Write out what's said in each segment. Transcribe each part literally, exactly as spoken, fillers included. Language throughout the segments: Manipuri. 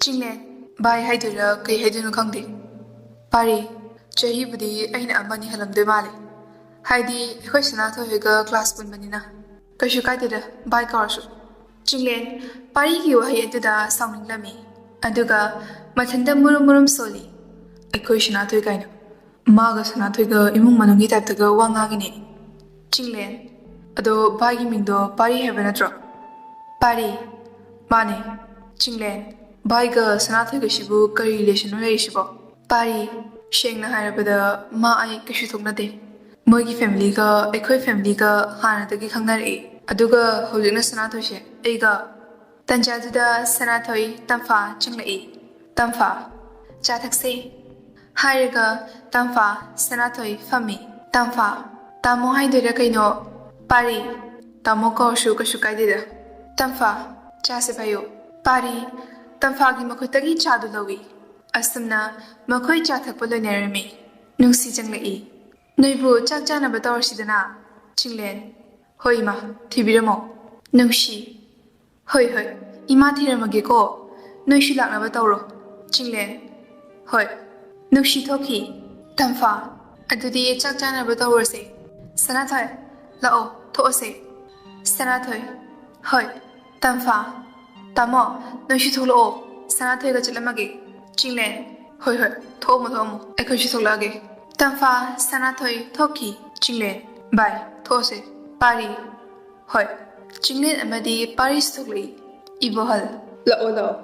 ꯆꯤꯡꯂꯦꯟ, ꯚꯥꯏ ꯍꯥꯏꯗꯣꯏꯔꯥ ꯀꯩ ꯍꯥꯏꯗꯣꯏꯅꯣ ꯈꯪꯗꯦ꯫ ꯄꯥꯔꯤ, ꯆꯍꯤꯕꯨꯗꯤ ꯑꯩꯅ ꯑꯃꯅꯤ ꯍꯜꯂꯝꯗꯣꯏ ꯃꯥꯜꯂꯦ꯫ ꯍꯥꯏꯗꯤ ꯑꯩꯈꯣꯏ ꯁꯅꯥꯊꯣꯏ ꯍꯣꯏꯒ ꯀ꯭ꯂꯥꯁ ꯄꯨꯟꯕꯅꯤꯅ꯫ ꯀꯩꯁꯨ ꯀꯥꯏꯗꯦꯗ, ꯚꯥꯏ ꯀꯧꯔꯁꯨ꯫ ꯆꯤꯡꯂꯦꯟ, ꯄꯥꯔꯤꯒꯤ ꯋꯥꯍꯩ ꯑꯗꯨꯗ ꯁꯥꯎꯅꯤꯡꯂꯝꯃꯤ꯫ ꯑꯗꯨꯒ ꯃꯊꯟꯇ ꯃꯨꯔꯨꯝ ꯃꯨꯔꯨꯝ ꯁꯣꯜꯂꯤ꯫ ꯑꯩꯈꯣꯏ ꯁꯅꯥꯊꯣꯏ ꯀꯥꯏꯅ꯫ ꯃꯥꯒ ꯁꯅꯥꯊꯣꯏꯒ ꯏꯃꯨꯡ ꯃꯅꯨꯡꯒꯤ ꯇꯥꯏꯞꯇꯒ ꯋꯥ ꯉꯥꯡꯉꯤꯅꯦ꯫ ꯆꯤꯡꯂꯦꯟ, ꯑꯗꯣ ꯚꯥꯏꯒꯤ ꯃꯤꯡꯗꯣ ꯄꯥꯔꯤ ꯍꯥꯏꯕ ꯅꯠꯇ꯭ꯔꯣ? ꯄꯥꯔꯤ, ꯃꯥꯅꯦ꯫ ꯆꯤꯡꯂꯦꯟ, ꯚꯥꯏꯒ ꯁꯅꯥꯊꯣꯏꯒꯁꯤꯕꯨ ꯀꯔꯤ ꯔꯤꯂꯦꯁꯟꯅꯣ ꯂꯩꯔꯤꯁꯤꯕꯣ? ꯄꯥꯔꯤ, ꯁꯦꯡꯅ ꯍꯥꯏꯔꯕꯗ ꯃꯥ ꯑꯩ ꯀꯩꯁꯨ ꯊꯣꯛꯅꯗꯦ꯫ ꯃꯣꯏꯒꯤ ꯐꯦꯃꯤꯂꯤꯒ ꯑꯩꯈꯣꯏ ꯐꯦꯃꯤꯂꯤꯒ ꯍꯥꯟꯅꯗꯒꯤ ꯈꯪꯅꯔꯛꯏ꯫ ꯑꯗꯨꯒ ꯍꯧꯖꯤꯛꯅ ꯁꯅꯥꯊꯣꯏꯁꯦ ꯑꯩꯒ꯫ ꯇꯟꯖꯥꯗꯨꯗ ꯁꯅꯥꯊꯣꯏ ꯇꯝꯐꯥ ꯆꯪꯂꯛꯏ꯫ ꯇꯝꯐꯥ, ꯆꯥ ꯊꯛꯁꯦ꯫ ꯍꯥꯏꯔꯒ ꯇꯝꯐꯥ ꯁꯅꯥꯊꯣꯏ ꯐꯝꯃꯤ꯫ ꯇꯝꯐꯥ, ꯇꯥꯃꯣ ꯍꯥꯏꯗꯣꯏꯔꯥ ꯀꯩꯅꯣ? ꯄꯥꯔꯤ, ꯇꯥꯃꯣ ꯀꯧꯔꯁꯨ ꯀꯩꯁꯨ ꯀꯥꯏꯗꯦꯗ꯫ ꯇꯝꯐꯥ, ꯆꯥꯁꯦ ꯄꯥꯏꯌꯨ꯫ ꯄꯥꯔꯤ, ꯇꯝꯐꯥꯒꯤ ꯃꯈꯨꯠꯇꯒꯤ ꯆꯥꯗꯨ ꯂꯧꯏ꯫ ꯑꯁꯨꯝꯅ ꯃꯈꯣꯏ ꯆꯥ ꯊꯛꯄ ꯂꯣꯏꯅꯔꯝꯃꯤ꯫ ꯅꯨꯡꯁꯤ ꯆꯪꯂꯛꯏ꯫ ꯅꯣꯏꯕꯨ ꯆꯥꯛ ꯆꯥꯅꯕ ꯇꯧꯔꯁꯤꯗꯅ꯫ ꯆꯤꯡꯂꯦꯟ, ꯍꯣꯏ ꯏꯃꯥ, ꯊꯤꯕꯤꯔꯝꯃꯣ꯫ ꯅꯨꯡꯁꯤ, ꯍꯣꯏ ꯍꯣꯏ, ꯏꯃꯥ ꯊꯤꯔꯝꯃꯒꯦꯀꯣ꯫ ꯅꯣꯏꯁꯨ ꯂꯥꯛꯅꯕ ꯇꯧꯔꯣ꯫ ꯆꯤꯡꯂꯦꯟ, ꯍꯣꯏ꯫ ꯅꯨꯡꯁꯤ ꯊꯣꯛꯈꯤ꯫ ꯇꯝꯐꯥ, ꯑꯗꯨꯗꯤ ꯆꯥꯛ ꯆꯥꯅꯕ ꯇꯧꯔꯁꯦ꯫ ꯁꯅꯥꯊꯣꯏ, ꯂꯥꯛꯑꯣ, ꯊꯣꯛꯑꯁꯦ꯫ ꯁꯅꯥꯊꯣꯏ, ꯍꯣꯏ꯫ ꯇꯝꯐꯥ, ꯇꯥꯃꯣ, ꯅꯣꯏꯁꯨ ꯊꯣꯛꯂꯛꯑꯣ꯫ ꯁꯅꯥꯊꯣꯏꯒ ꯆꯠꯂꯝꯃꯒꯦ꯫ ꯆꯤꯡꯂꯦꯟ, ꯍꯣꯏ ꯍꯣꯏ, ꯊꯣꯛꯑꯝꯃꯣ ꯊꯣꯛꯑꯝꯃꯣ, ꯑꯩꯈꯣꯏꯁꯨ ꯊꯣꯛꯂꯛꯑꯒꯦ꯫ ꯇꯝꯐꯥ, ꯁꯅꯥꯊꯣꯏ ꯊꯣꯛꯈꯤ꯫ ꯆꯤꯡꯂꯦꯟ, ꯕꯥꯏ, ꯊꯣꯛꯑꯁꯦ꯫ ꯄꯥꯔꯤ, ꯍꯣꯏ꯫ ꯆꯤꯡꯂꯦꯟ ꯑꯃꯗꯤ ꯄꯥꯔꯤꯁꯨ ꯊꯣꯛꯂꯛꯏ꯫ ꯏꯕꯣꯍꯜ, ꯂꯥꯛꯑꯣ ꯂꯥꯛꯑꯣ,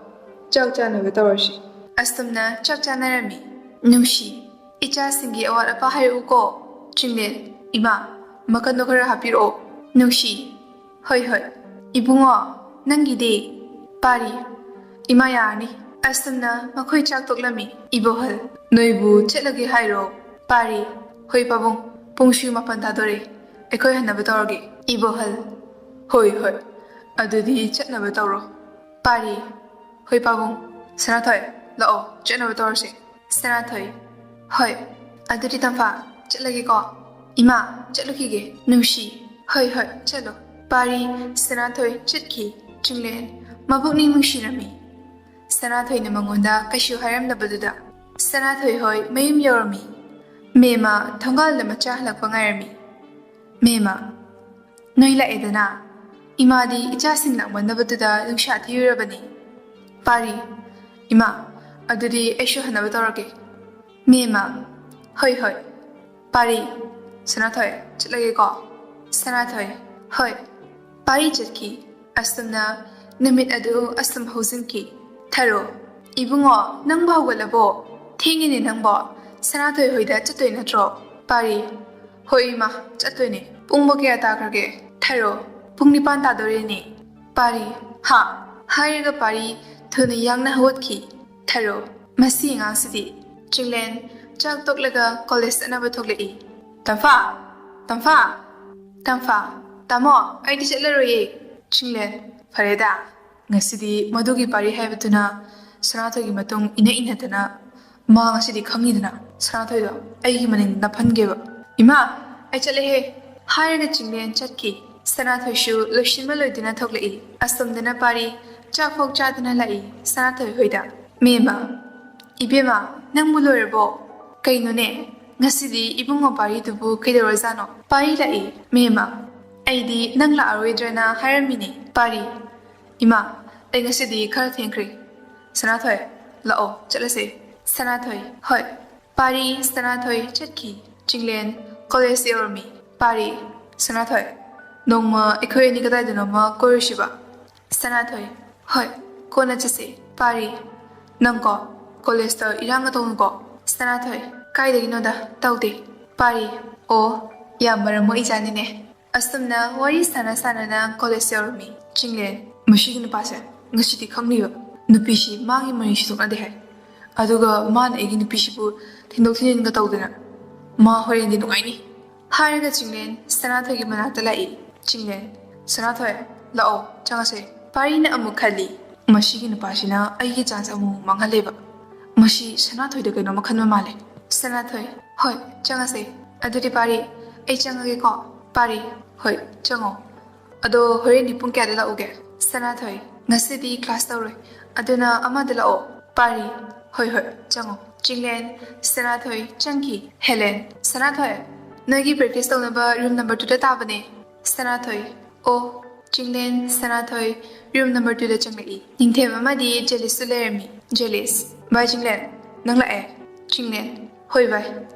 ꯆꯥꯛ ꯆꯥꯅꯕ ꯇꯧꯔꯁꯤ꯫ ꯑꯁꯨꯝꯅ ꯆꯥꯛ ꯆꯥꯅꯔꯝꯃꯤ꯫ ꯅꯨꯡꯁꯤ, ꯏꯆꯥꯁꯤꯡꯒꯤ ꯑꯋꯥꯠ ꯑꯄꯥ ꯍꯥꯏꯔꯛꯎꯀꯣ꯫ ꯆꯤꯡꯂꯦꯟ, ꯏꯃꯥ, ꯃꯀꯟꯗꯣ ꯈꯔ ꯍꯥꯞꯄꯤꯔꯛꯑꯣ꯫ ꯅꯨꯡꯁꯤ, ꯍꯣꯏ ꯍꯣꯏ꯫ ꯏꯕꯨꯡꯉꯣ, ꯅꯪꯒꯤꯗꯤ? ꯄꯥꯔꯤ, ꯏꯃꯥ ꯌꯥꯔꯅꯤ꯫ ꯑꯁꯨꯝꯅ ꯃꯈꯣꯏ ꯆꯥꯛ ꯇꯣꯛꯂꯝꯃꯤ꯫ ꯏꯕꯣꯍꯜ, ꯅꯣꯏꯕꯨ ꯆꯠꯂꯒꯦ ꯍꯥꯏꯔꯣ? ꯄꯥꯔꯤ, ꯍꯣꯏ ꯄꯥꯕꯨꯡ, ꯄꯨꯡꯁꯨ ꯃꯥꯄꯟ ꯇꯥꯗꯣꯔꯦ꯫ ꯑꯩꯈꯣꯏ ꯍꯟꯅꯕ ꯇꯧꯔꯒꯦ꯫ ꯏꯕꯣꯍꯜ, ꯍꯣꯏ ꯍꯣꯏ, ꯑꯗꯨꯗꯤ ꯆꯠꯅꯕ ꯇꯧꯔꯣ꯫ ꯄꯥꯔꯤ, ꯍꯣꯏ ꯄꯥꯕꯨꯡ꯫ ꯁꯅꯥꯊꯣꯏ, ꯂꯥꯛꯑꯣ, ꯆꯠꯅꯕ ꯇꯧꯔꯁꯦ꯫ ꯁꯅꯥꯊꯣꯏ, ꯍꯣꯏ꯫ ꯑꯗꯨꯗꯤ ꯇꯝꯐꯥ, ꯆꯠꯂꯒꯦꯀꯣ꯫ ꯏꯃꯥ, ꯆꯠꯂꯨꯈꯤꯒꯦ꯫ ꯅꯨꯡꯁꯤ, ꯍꯣꯏ ꯍꯣꯏ, ꯆꯠꯂꯣ꯫ ꯄꯥꯔꯤ, ꯁꯅꯥꯊꯣꯏ ꯆꯠꯈꯤ꯫ ꯆꯤꯡꯂꯦꯟ, ꯃꯕꯨꯛꯅꯤꯡ ꯅꯨꯡꯁꯤꯔꯝꯃꯤ꯫ ꯁꯅꯥꯊꯣꯏꯅ ꯃꯉꯣꯟꯗ ꯀꯩꯁꯨ ꯍꯥꯏꯔꯝꯗꯕꯗꯨꯗ ꯁꯅꯥꯊꯣꯏ ꯍꯣꯏ ꯃꯌꯨꯝ ꯌꯧꯔꯝꯃꯤ꯫ ꯃꯦꯝꯃ ꯊꯣꯡꯒꯥꯜꯗ ꯃꯆꯥ ꯍꯜꯂꯛꯄ ꯉꯥꯏꯔꯝꯃꯤ꯫ "ꯃꯦꯝꯃ, ꯅꯣꯏ ꯂꯥꯛꯑꯦꯗꯅ꯫ ꯏꯃꯥꯗꯤ ꯏꯆꯥꯁꯤꯡ ꯂꯥꯛꯃꯟꯗꯕꯗꯨꯗ ꯅꯨꯡꯁꯥ ꯊꯤꯔꯨꯔꯕꯅꯤ꯫" ꯄꯥꯔꯤ, "ꯏꯃꯥ, ꯑꯗꯨꯗꯤ ꯑꯩꯁꯨ ꯍꯟꯅꯕ ꯇꯧꯔꯒꯦ꯫" ꯃꯦꯝꯃ, "ꯍꯣꯏ, ꯍꯣꯏ꯫" ꯄꯥꯔꯤ, "ꯁꯅꯥꯊꯣꯏ, ꯆꯠꯂꯒꯦꯀꯣ꯫" ꯁꯅꯥꯊꯣꯏ, "ꯍꯣꯏ꯫" ꯄꯥꯔꯤ ꯆꯠꯈꯤ꯫ ꯑꯁꯨꯝꯅ ꯅꯨꯃꯤꯠ ꯑꯗꯨ ꯑꯁꯨꯝ ꯍꯧꯖꯤꯟꯈꯤ꯫ ꯊꯔꯣ, "ꯏꯕꯨꯡꯉꯣ, ꯅꯪꯕꯨ ꯍꯧꯒꯠꯂꯕꯣ? ꯊꯦꯡꯉꯤꯅꯦ ꯅꯪꯕꯣ꯫ ꯁꯅꯥꯊꯣꯏ ꯍꯣꯏꯗ ꯆꯠꯇꯣꯏ ꯅꯠꯇ꯭ꯔꯣ?" ꯄꯥꯔꯤ, "ꯍꯣꯏ ꯏꯃꯥ, ꯆꯠꯇꯣꯏꯅꯦ꯫ ꯄꯨꯡꯕꯨ ꯀꯌꯥ ꯇꯥꯈ꯭ꯔꯒꯦ?" ꯊꯔꯣ, "ꯄꯨꯡ ꯅꯤꯄꯥꯟ ꯇꯥꯗꯣꯔꯦꯅꯦ꯫" ꯄꯥꯔꯤ, "ꯍꯥ?" ꯍꯥꯏꯔꯒ ꯄꯥꯔꯤ ꯊꯨꯅ ꯌꯥꯡꯅ ꯍꯧꯒꯠꯈꯤ꯫ ꯊꯔꯣ, "ꯃꯁꯤ ꯑꯉꯥꯡꯁꯤꯗꯤ꯫" ꯆꯤꯡꯂꯦꯟ, "ꯆꯥꯛ ꯇꯣꯛꯂꯒ ꯀꯣꯂꯦꯖ ꯆꯠꯅꯕ ꯊꯣꯛꯂꯛꯏ꯫" "ꯇꯝꯐꯥ! ꯇꯝꯐꯥ! ꯇꯝꯐꯥ! ꯇꯥꯃꯣ, ꯑꯩꯗꯤ ꯆꯠꯂꯔꯣꯏꯌꯦ꯫" ꯆꯤꯡꯂꯦꯟ, "ꯐꯔꯦꯗ, ꯉꯁꯤꯗꯤ ꯃꯗꯨꯒꯤ ꯄꯥꯔꯤ ꯍꯥꯏꯕꯗꯨꯅ ꯁꯅꯥꯊꯣꯏꯒꯤ ꯃꯇꯨꯡ ꯏꯟꯅ ꯏꯟꯅꯗꯅ ꯃꯥ ꯉꯁꯤꯗꯤ ꯈꯪꯉꯤꯗꯅ꯫ ꯁꯅꯥꯊꯣꯏꯗꯣ ꯑꯩꯒꯤ ꯃꯅꯤꯡꯗ ꯅꯞꯍꯟꯒꯦꯕ꯫ ꯏꯃꯥ, ꯑꯩ ꯆꯠꯂꯦꯍꯦ꯫" ꯍꯥꯏꯔꯒ ꯆꯤꯡꯂꯦꯟ ꯆꯠꯈꯤ꯫ ꯁꯅꯥꯊꯣꯏꯁꯨ ꯂꯣꯏꯁꯤꯟꯕ ꯂꯣꯏꯗꯨꯅ ꯊꯣꯛꯂꯛꯏ꯫ ꯑꯁꯣꯝꯗꯅ ꯄꯥꯔꯤ ꯆꯥꯛꯐꯥꯎ ꯆꯥꯗꯅ ꯂꯥꯛꯏ ꯁꯅꯥꯊꯣꯏ ꯍꯣꯏꯗ꯫ "ꯃꯦꯝꯃ, ꯏꯕꯦꯝꯃ, ꯅꯪꯕꯨ ꯂꯣꯏꯔꯕꯣ? ꯀꯩꯅꯣꯅꯦ, ꯉꯁꯤꯗꯤ ꯏꯕꯨꯡꯉꯣ ꯄꯥꯔꯤꯗꯨꯕꯨ ꯀꯩꯗꯧꯔꯖꯥꯠꯅꯣ?" ꯄꯥꯔꯤ ꯂꯥꯛꯏ꯫ "ꯃꯦꯝꯃ, ꯑꯩꯗꯤ ꯅꯪ ꯂꯥꯛꯑꯔꯣꯏꯗ꯭ꯔꯅ ꯍꯥꯏꯔꯝꯃꯤꯅꯦ꯫" ꯄꯥꯔꯤ, "ꯏꯃꯥ, ꯑꯩ ꯉꯁꯤꯗꯤ ꯈꯔ ꯊꯦꯡꯈ꯭ꯔꯦ꯫" ꯁꯅꯥꯊꯣꯏ, "ꯂꯥꯛꯑꯣ, ꯆꯠꯂꯁꯦ꯫" ꯁꯅꯥꯊꯣꯏ, "ꯍꯣꯏ꯫" ꯄꯥꯔꯤ, ꯁꯅꯥꯊꯣꯏ ꯆꯠꯈꯤ꯫ ꯆꯤꯡꯂꯦꯟ ꯀꯣꯂꯦꯖ ꯌꯧꯔꯝꯃꯤ꯫ ꯄꯥꯔꯤ, "ꯁꯅꯥꯊꯣꯏ, ꯅꯣꯡꯃ ꯑꯩꯈꯣꯏ ꯑꯅꯤ ꯀꯗꯥꯏꯗꯅꯣꯃ ꯀꯣꯏꯔꯨꯁꯤꯕ?" ꯁꯅꯥꯊꯣꯏ, "ꯍꯣꯏ, ꯀꯣꯟꯅ ꯆꯠꯁꯦ꯫" ꯄꯥꯔꯤ, "ꯅꯪꯀꯣ ꯀꯣꯂꯦꯖꯇ ꯏꯔꯥꯡꯒ ꯇꯧꯅꯨꯀꯣ꯫" ꯁꯅꯥꯊꯣꯏ, "ꯀꯥꯏꯗꯒꯤꯅꯣꯗ, ꯇꯧꯗꯦ꯫" ꯄꯥꯔꯤ, "ꯑꯣ, ꯌꯥꯝ ꯃꯔꯝ ꯃꯣꯛꯏꯖꯥꯠꯅꯤꯅꯦ꯫" ꯑꯁꯨꯝꯅ ꯋꯥꯔꯤ ꯁꯥꯟꯅ ꯁꯥꯟꯅꯅ ꯀꯣꯂꯦꯖ ꯌꯧꯔꯝꯃꯤ꯫ ꯆꯤꯡꯂꯦꯟ, "ꯃꯁꯤꯒꯤ ꯅꯨꯄꯥꯁꯦ ꯉꯁꯤꯗꯤ ꯈꯪꯅꯤꯕ꯫ ꯅꯨꯄꯤꯁꯤ ꯃꯥꯒꯤ ꯃꯔꯩ ꯁꯤꯗꯣꯛꯅꯗꯦ ꯍꯥꯏ꯫ ꯑꯗꯨꯒ ꯃꯥꯅ ꯑꯩꯒꯤ ꯅꯨꯄꯤꯁꯤꯕꯨ ꯊꯤꯟꯗꯣꯛ ꯊꯤꯟꯖꯤꯟꯒ ꯇꯧꯗꯅ꯫ ꯃꯥ ꯍꯣꯔꯦꯟꯗꯤ ꯅꯨꯡꯉꯥꯏꯅꯤ꯫" ꯍꯥꯏꯔꯒ ꯆꯤꯡꯂꯦꯟ ꯁꯅꯥꯊꯣꯏꯒꯤ ꯃꯅꯥꯛꯇ ꯂꯥꯛꯏ꯫ ꯆꯤꯡꯂꯦꯟ, "ꯁꯅꯥꯊꯣꯏ, ꯂꯥꯛꯑꯣ, ꯆꯪꯉꯁꯦ꯫" ꯄꯥꯔꯤꯅ ꯑꯃꯨꯛ ꯈꯜꯂꯤ, "ꯃꯁꯤꯒꯤ ꯅꯨꯄꯥꯁꯤꯅ ꯑꯩꯒꯤ ꯆꯥꯟꯁ ꯑꯃꯨꯛ ꯃꯥꯡꯍꯜꯂꯦꯕ꯫ ꯃꯁꯤ ꯁꯅꯥꯊꯣꯏꯗ ꯀꯩꯅꯣꯝꯃ ꯈꯟꯕ ꯃꯥꯜꯂꯦ꯫" ꯁꯅꯥꯊꯣꯏ, "ꯍꯣꯏ, ꯆꯪꯉꯁꯦ꯫ ꯑꯗꯨꯗꯤ ꯄꯥꯔꯤ, ꯑꯩ ꯆꯪꯉꯒꯦꯀꯣ꯫" ꯄꯥꯔꯤ, "ꯍꯣꯏ, ꯆꯪꯉꯣ꯫ ꯑꯗꯣ ꯍꯣꯔꯦꯟꯗꯤ ꯄꯨꯡ ꯀꯌꯥꯗ ꯂꯥꯛꯎꯒꯦ?" ꯁꯅꯥꯊꯣꯏ, ꯉꯁꯤꯗꯤ ꯀ꯭ꯂꯥꯁ ꯇꯧꯔꯣꯏ, ꯑꯗꯨꯅ ꯑꯃꯗ ꯂꯥꯛꯑꯣ꯫ ꯄꯥꯔꯤ, ꯍꯣꯏ ꯍꯣꯏ, ꯆꯪꯉꯣ꯫ ꯆꯤꯡꯂꯦꯟ, ꯁꯅꯥꯊꯣꯏ ꯆꯪꯈꯤ꯫ ꯍꯦꯂꯦꯟ, ꯁꯅꯥꯊꯣꯏ, ꯅꯣꯏꯒꯤ ꯄ꯭ꯔꯦꯛꯇꯤꯁ ꯇꯧꯅꯕ ꯔꯨꯝ ꯅꯝꯕꯔ ꯇꯨꯗ ꯇꯥꯕꯅꯦ꯫ ꯁꯅꯥꯊꯣꯏ, ꯑꯣ꯫ ꯆꯤꯡꯂꯦꯟ, ꯁꯅꯥꯊꯣꯏ ꯔꯨꯝ ꯅꯝꯕꯔ ꯇꯨꯗ ꯆꯪꯂꯛꯏ꯫ ꯅꯤꯡꯊꯦꯝ ꯑꯃꯗꯤ ꯖꯦꯂꯤꯁꯁꯨ ꯂꯩꯔꯝꯃꯤ꯫ ꯖꯦꯂꯤꯁ, ꯚꯥꯏ ꯆꯤꯡꯂꯦꯟ, ꯅꯪ ꯂꯥꯛꯑꯦ꯫ ꯆꯤꯡꯂꯦꯟ, ꯍꯣꯏ ꯚꯥꯏ꯫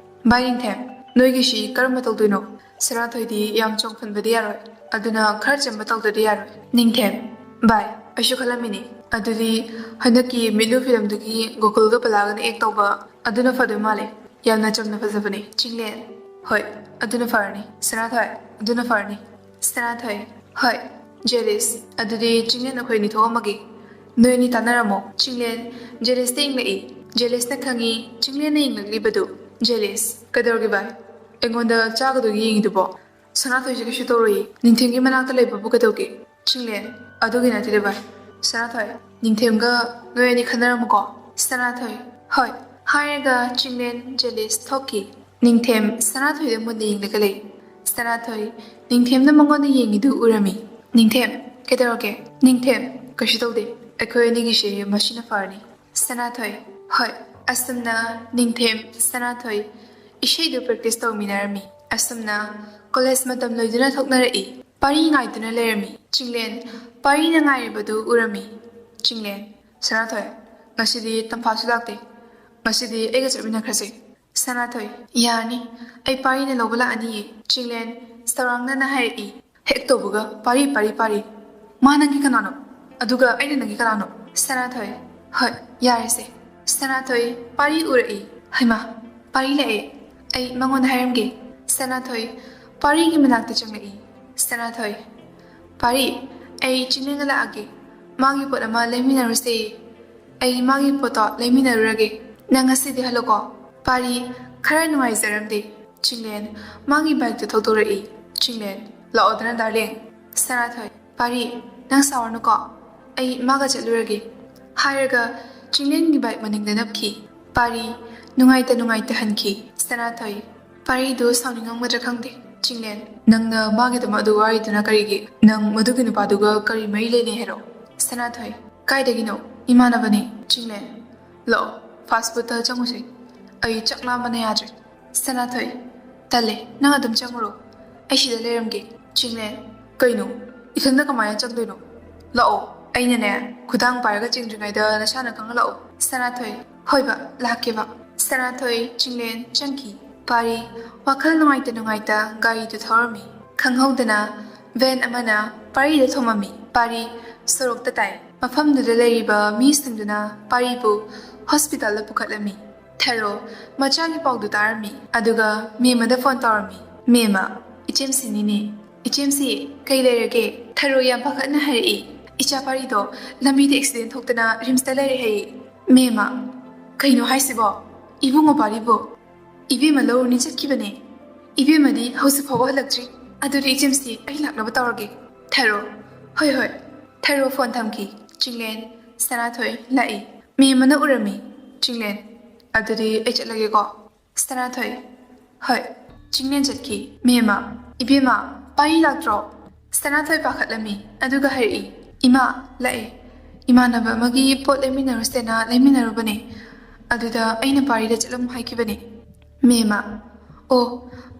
ꯚꯥꯏ ꯅꯤꯡꯊꯦꯝ, ꯅꯣꯏꯒꯤꯁꯤ ꯀꯔꯝꯕ ꯇꯧꯗꯣꯏꯅꯣ? ꯁꯅꯥꯊꯣꯏꯗꯤ ꯌꯥꯝ ꯆꯣꯡꯐꯟꯕꯗꯤ ꯌꯥꯔꯣꯏ, ꯑꯗꯨꯅ ꯈꯔ ꯆꯝꯕ ꯇꯧꯗꯗꯤ ꯌꯥꯔꯣꯏ꯫ ꯅꯤꯡꯊꯦꯝ, ꯚꯥꯏ, ꯑꯩꯁꯨ ꯈꯜꯂꯝꯃꯤꯅꯦ꯫ ꯑꯗꯨꯗꯤ ꯍꯟꯗꯛꯀꯤ ꯃꯤꯠꯂꯨ ꯐꯤꯂꯝꯗꯨꯒꯤ ꯒꯣꯀꯨꯜꯒ ꯄꯂꯥꯒꯅ ꯑꯦꯛ ꯇꯧꯕ ꯑꯗꯨꯅ ꯐꯗꯣꯏ ꯃꯥꯜꯂꯦ꯫ ꯌꯥꯝꯅ ꯆꯝꯅ ꯐꯖꯕꯅꯦ꯫ ꯆꯤꯡꯂꯦꯟ, ꯍꯣꯏ, ꯑꯗꯨꯅ ꯐꯔꯅꯤ꯫ ꯁꯅꯥꯊꯣꯏ, ꯑꯗꯨꯅ ꯐꯔꯅꯤ꯫ ꯁꯅꯥꯊꯣꯏ, ꯍꯣꯏ꯫ ꯖꯦꯂꯤꯁ, ꯑꯗꯨꯗꯤ ꯆꯤꯡꯂꯦꯟ ꯑꯩꯈꯣꯏ ꯑꯅꯤ ꯊꯣꯛꯑꯝꯃꯒꯦ꯫ ꯅꯣꯏ ꯑꯅꯤ ꯇꯥꯟꯅꯔꯝꯃꯣ꯫ ꯆꯤꯡꯂꯦꯟ ꯖꯦꯂꯤꯁꯇ ꯌꯦꯡꯂꯛꯏ꯫ ꯖꯦꯂꯤꯁꯅ ꯈꯪꯉꯤ ꯆꯤꯡꯂꯦꯟꯅ ꯌꯦꯡꯂꯛꯂꯤꯕꯗꯨ꯫ ꯖꯦꯂꯤꯁ, ꯀꯩꯗꯧꯔꯒꯦ ꯚꯥꯏ? ꯑꯩꯉꯣꯟꯗ ꯆꯥꯒꯗꯣꯏꯒꯤ ꯌꯦꯡꯉꯤꯗꯨꯕꯣ? ꯁꯅꯥꯊꯣꯏꯁꯦ ꯀꯩꯁꯨ ꯇꯧꯔꯣꯏꯌꯦ꯫ ꯅꯤꯡꯊꯦꯝꯒꯤ ꯃꯅꯥꯛꯇ ꯂꯩꯕꯕꯨ ꯀꯩꯗꯧꯒꯦ? ꯆꯤꯡꯂꯦꯟ, ꯑꯗꯨꯒꯤ ꯅꯠꯇꯦꯗ ꯚꯥꯏ꯫ ꯁꯅꯥꯊꯣꯏ, ꯅꯤꯡꯊꯦꯝꯒ ꯅꯣꯏ ꯑꯅꯤ ꯈꯟꯅꯔꯝꯃꯨꯀꯣ꯫ ꯁꯅꯥꯊꯣꯏ, ꯍꯣꯏ꯫ ꯍꯥꯏꯔꯒ ꯆꯤꯡꯂꯦꯟ ꯖꯦꯂꯤꯁ ꯊꯣꯛꯈꯤ꯫ ꯅꯤꯡꯊꯦꯝ ꯁꯅꯥꯊꯣꯏꯗ ꯃꯨꯟꯅ ꯌꯦꯡꯂꯒ ꯂꯩ꯫ ꯁꯅꯥꯊꯣꯏ, ꯅꯤꯡꯊꯦꯝꯅ ꯃꯉꯣꯟꯗ ꯌꯦꯡꯉꯤꯗꯨ ꯎꯔꯝꯃꯤ꯫ ꯅꯤꯡꯊꯦꯝ, ꯀꯩꯗꯧꯔꯒꯦ? ꯅꯤꯡꯊꯦꯝ, ꯀꯩꯁꯨ ꯇꯧꯗꯦ꯫ ꯑꯩꯈꯣꯏ ꯑꯅꯤꯒꯤꯁꯦ ꯃꯁꯤꯅ ꯐꯔꯅꯤ꯫ ꯁꯅꯥꯊꯣꯏ, ꯍꯣꯏ꯫ ꯑꯁꯨꯝꯅ ꯅꯤꯡꯊꯦꯝ, ꯁꯅꯥꯊꯣꯏ ꯏꯁꯩꯗꯨ ꯄ꯭ꯔꯦꯛꯇꯤꯁ ꯇꯧꯃꯤꯟꯅꯔꯝꯃꯤ꯫ ꯑꯁꯨꯝꯅ ꯀꯣꯂꯦꯖ ꯃꯇꯝ ꯂꯣꯏꯗꯨꯅ ꯊꯣꯛꯅꯔꯛꯏ꯫ ꯄꯥꯔꯤ ꯉꯥꯏꯗꯨꯅ ꯂꯩꯔꯝꯃꯤ꯫ ꯆꯤꯡꯂꯦꯟ ꯄꯥꯔꯤꯅ ꯉꯥꯏꯔꯤꯕꯗꯨ ꯎꯔꯝꯃꯤ꯫ ꯆꯤꯡꯂꯦꯟ, ꯁꯅꯥꯊꯣꯏ, ꯉꯁꯤꯗꯤ ꯇꯝꯐꯥꯁꯨ ꯂꯥꯛꯇꯦ꯫ ꯉꯁꯤꯗꯤ ꯑꯩꯒ ꯆꯠꯃꯤꯟꯅꯈ꯭ꯔꯁꯦ꯫ ꯁꯅꯥꯊꯣꯏ, ꯌꯥꯔꯅꯤ꯫ ꯑꯩ ꯄꯥꯔꯤꯅ ꯂꯧꯕ ꯂꯥꯛꯑꯅꯤꯌꯦ꯫ ꯆꯤꯡꯂꯦꯟ ꯆꯥꯎꯔꯥꯛꯅꯅ ꯍꯥꯏꯔꯛꯏ꯫ ꯍꯦꯛ ꯇꯧꯕꯒ ꯄꯥꯔꯤ, ꯄꯥꯔꯤ, ꯄꯥꯔꯤ꯫ ꯃꯥ ꯅꯪꯒꯤ ꯀꯅꯥꯅꯣ? ꯑꯗꯨꯒ ꯑꯩꯅ ꯅꯪꯒꯤ ꯀꯅꯥꯅꯣ? ꯁꯅꯥꯊꯣꯏ, ꯍꯣꯏ, ꯌꯥꯔꯦꯁꯦ꯫ ꯁꯅꯥꯊꯣꯏ ꯄꯥꯔꯤ ꯎꯔꯛꯏ꯫ ꯍꯩꯃꯥ, ꯄꯥꯔꯤ ꯂꯥꯛꯑꯦ꯫ ꯑꯩ ꯃꯉꯣꯟꯗ ꯍꯥꯏꯔꯝꯒꯦ꯫ ꯁꯅꯥꯊꯣꯏ ꯄꯥꯔꯤꯒꯤ ꯃꯅꯥꯛꯇ ꯆꯪꯂꯛꯏ꯫ ꯁꯅꯥꯊꯣꯏ, ꯄꯥꯔꯤ, ꯑꯩ ꯆꯤꯡꯂꯦꯟꯒ ꯂꯥꯛꯑꯒꯦ꯫ ꯃꯥꯒꯤ ꯄꯣꯠ ꯑꯃ ꯂꯩꯃꯤꯟꯅꯔꯨꯁꯦ꯫ ꯑꯩ ꯃꯥꯒꯤ ꯄꯣꯠꯇꯣ ꯂꯩꯃꯤꯟꯅꯔꯨꯔꯒꯦ꯫ ꯅꯪ ꯉꯁꯤꯗꯤ ꯍꯜꯂꯣꯀꯣ꯫ ꯄꯥꯔꯤ ꯈꯔ ꯅꯨꯡꯉꯥꯏꯖꯔꯝꯗꯦ꯫ ꯆꯤꯡꯂꯦꯟ ꯃꯥꯒꯤ ꯕꯥꯏꯛꯇꯨ ꯊꯧꯗꯣꯔꯛꯏ꯫ ꯆꯤꯡꯂꯦꯟ, ꯂꯥꯛꯑꯣꯗꯅ ꯗꯥꯔꯂꯤꯡ꯫ ꯁꯅꯥꯊꯣꯏ, ꯄꯥꯔꯤ, ꯅꯪ ꯁꯥꯎꯔꯅꯨꯀꯣ꯫ ꯑꯩ ꯃꯥꯒ ꯆꯠꯂꯨꯔꯒꯦ꯫ ꯍꯥꯏꯔꯒ ꯆꯤꯡꯂꯦꯟꯒꯤ ꯕꯥꯏꯛ ꯃꯅꯤꯡꯗ ꯅꯞꯈꯤ꯫ ꯄꯥꯔꯤ ꯅꯨꯡꯉꯥꯏꯇ ꯅꯨꯡꯉꯥꯏꯇ ꯍꯟꯈꯤ꯫ ꯁꯅꯥꯊꯣꯏ, ꯄꯥꯔꯤꯗꯨ ꯁꯥꯎꯅꯤꯡꯉꯝꯒꯗ꯭ꯔꯥ ꯈꯪꯗꯦ꯫ ꯆꯤꯡꯂꯦꯟ, ꯅꯪꯅ ꯃꯥꯒꯤꯗꯃꯛ ꯑꯗꯨ ꯋꯥꯔꯤꯗꯨꯅ ꯀꯔꯤꯒꯤ? ꯅꯪ ꯃꯗꯨꯒꯤ ꯅꯨꯄꯥꯗꯨꯒ ꯀꯔꯤ ꯃꯔꯤ ꯂꯩꯅꯩ ꯍꯥꯏꯔꯣ? ꯁꯅꯥꯊꯣꯏ, ꯀꯥꯏꯗꯒꯤꯅꯣ? ꯏꯃꯥꯟꯅꯕꯅꯦ꯫ ꯆꯤꯡꯂꯦꯟ, ꯂꯥꯛꯑꯣ, ꯐꯥꯁ ꯐꯨꯗꯇ ꯆꯪꯉꯨꯁꯦ꯫ ꯑꯩ ꯆꯥꯛ ꯂꯥꯝꯕꯅ ꯌꯥꯗ꯭ꯔꯦ꯫ ꯁꯅꯥꯊꯣꯏ, ꯇꯜꯂꯦ, ꯅꯪ ꯑꯗꯨꯝ ꯆꯪꯉꯨꯔꯣ꯫ ꯑꯩ ꯁꯤꯗ ꯂꯩꯔꯝꯒꯦ꯫ ꯆꯤꯡꯂꯦꯟ, ꯀꯩꯅꯣ? ꯏꯊꯟꯗ ꯀꯃꯥꯏꯅ ꯆꯪꯗꯣꯏꯅꯣ? ꯂꯥꯛꯑꯣ, ꯑꯩꯅꯅꯦ, ꯈꯨꯗꯥꯡ ꯄꯥꯏꯔꯒ ꯆꯦꯟꯗ꯭ꯔꯤꯉꯩꯗ ꯅꯁꯥꯅ ꯈꯪꯍꯜꯂꯛꯑꯣ꯫ ꯁꯅꯥꯊꯣꯏ, ꯍꯣꯏꯕ, ꯂꯥꯛꯀꯦꯕ꯫ ꯁꯅꯥꯊꯣꯏ, ꯆꯤꯡꯂꯦꯟ ꯆꯪꯈꯤ꯫ ꯄꯥꯔꯤ ꯋꯥꯈꯜ ꯅꯨꯡꯉꯥꯏꯇ ꯅꯨꯡꯉꯥꯏꯇ ꯒꯥꯔꯤꯗꯨ ꯊꯧꯔꯝꯃꯤ꯫ ꯈꯪꯍꯧꯗꯅ ꯚꯦꯟ ꯑꯃꯅ ꯄꯥꯔꯤꯗ ꯊꯣꯝꯃꯝꯃꯤ꯫ ꯄꯥꯔꯤ ꯁꯣꯔꯣꯛꯇ ꯇꯥꯏ꯫ ꯃꯐꯝꯗꯨꯗ ꯂꯩꯔꯤꯕ ꯃꯤꯁꯤꯡꯗꯨꯅ ꯄꯥꯔꯤꯕꯨ ꯍꯣꯁꯄꯤꯇꯥꯜꯗ ꯄꯨꯈꯠꯂꯝꯃꯤ꯫ ꯊꯔꯣ ꯃꯆꯥꯒꯤ ꯄꯥꯎꯗꯨ ꯇꯥꯔꯝꯃꯤ, ꯑꯗꯨꯒ ꯃꯦꯝꯃꯗ ꯐꯣꯟ ꯇꯧꯔꯝꯃꯤ꯫ "ꯃꯦꯝꯃ, ꯏꯆꯦꯝꯁꯤꯅꯤꯅꯦ꯫" "ꯏꯆꯦꯝꯁꯤ, ꯀꯩ ꯂꯩꯔꯒꯦ?" ꯊꯔꯣ ꯌꯥꯝ ꯄꯥꯈꯠꯅ ꯍꯥꯏꯔꯛꯏ꯫ "ꯏꯆꯥ ꯄꯥꯔꯤꯗꯣ ꯂꯝꯕꯤꯗ ꯑꯦꯛꯁꯤꯗꯦꯟ ꯊꯣꯛꯇꯅ ꯔꯤꯝꯁꯇ ꯂꯩꯔꯦ ꯍꯥꯏꯌꯦ꯫" "ꯃꯦꯝꯃ, ꯀꯩꯅꯣ ꯍꯥꯏꯁꯤꯕꯣ? ꯏꯕꯨꯡꯉꯣ ꯄꯥꯔꯤꯕꯨ?" "ꯏꯕꯦꯝꯃ ꯂꯧꯔꯨꯅꯤ ꯆꯠꯈꯤꯕꯅꯦ꯫ ꯏꯕꯦꯝꯃꯗꯤ ꯍꯧꯖꯤꯛ ꯐꯥꯎꯕ ꯍꯜꯂꯛꯇ꯭ꯔꯤ꯫ ꯑꯗꯨꯗꯤ ꯏꯆꯦꯝꯁꯤ, ꯑꯩ ꯂꯥꯛꯅꯕ ꯇꯧꯔꯒꯦ꯫" ꯊꯔꯣ, "ꯍꯣꯏ, ꯍꯣꯏ꯫" ꯊꯔꯣ ꯐꯣꯟ ꯊꯝꯈꯤ꯫ ꯆꯤꯡꯂꯦꯟ, ꯁꯅꯥꯊꯣꯏ ꯂꯥꯛꯏ꯫ ꯃꯦꯝꯃꯅ ꯎꯔꯝꯃꯤ꯫ ꯆꯤꯡꯂꯦꯟ, "ꯑꯗꯨꯗꯤ ꯑꯩ ꯆꯠꯂꯒꯦꯀꯣ꯫" ꯁꯅꯥꯊꯣꯏ, "ꯍꯣꯏ꯫" ꯆꯤꯡꯂꯦꯟ ꯆꯠꯈꯤ꯫ "ꯃꯦꯝꯃ, ꯏꯕꯦꯝꯃ, ꯄꯥꯔꯤ ꯂꯥꯛꯇ꯭ꯔꯣ?" ꯁꯅꯥꯊꯣꯏ ꯄꯥꯈꯠꯂꯝꯃꯤ, ꯑꯗꯨꯒ ꯍꯥꯏꯔꯛꯏ, "ꯏꯃꯥ, ꯂꯥꯛꯑꯦ꯫ ꯏꯃꯥꯟꯅꯕ ꯑꯃꯒꯤ ꯄꯣꯠ ꯂꯩꯃꯤꯟꯅꯔꯨꯁꯦꯅ ꯂꯩꯃꯤꯟꯅꯔꯨꯕꯅꯦ꯫ ꯑꯗꯨꯗ ꯑꯩꯅ ꯄꯥꯔꯤꯗ ꯆꯠꯂꯝꯃꯨ ꯍꯥꯏꯈꯤꯕꯅꯦ꯫" ꯃꯦꯝꯃ, "ꯑꯣ,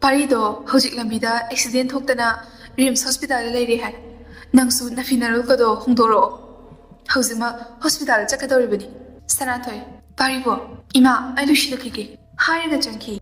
ꯄꯥꯔꯤꯗꯣ ꯍꯧꯖꯤꯛ ꯂꯝꯕꯤꯗ ꯑꯦꯛꯁꯤꯗꯦꯟ ꯊꯣꯛꯇꯅ ꯔꯤꯝꯁ ꯍꯣꯁꯄꯤꯇꯥꯜꯗ ꯂꯩꯔꯦ ꯍꯥꯏ꯫ ꯅꯪꯁꯨ ꯅꯐꯤ ꯅꯔꯣꯜꯒꯗꯣ ꯍꯣꯡꯗꯣꯔꯛꯑꯣ꯫ ꯍꯧꯖꯤꯛꯃꯛ ꯍꯣꯁꯄꯤꯇꯥꯜꯗ ꯆꯠꯀꯗꯧꯔꯤꯕꯅꯤ꯫" ꯁꯅꯥꯊꯣꯏ, "ꯄꯥꯔꯤꯕꯣ, ꯏꯃꯥ, ꯑꯩ ꯂꯣꯏꯁꯤꯜꯂꯛꯈꯤꯒꯦ" ꯍꯥꯏꯔꯒ ꯆꯪꯈꯤ꯫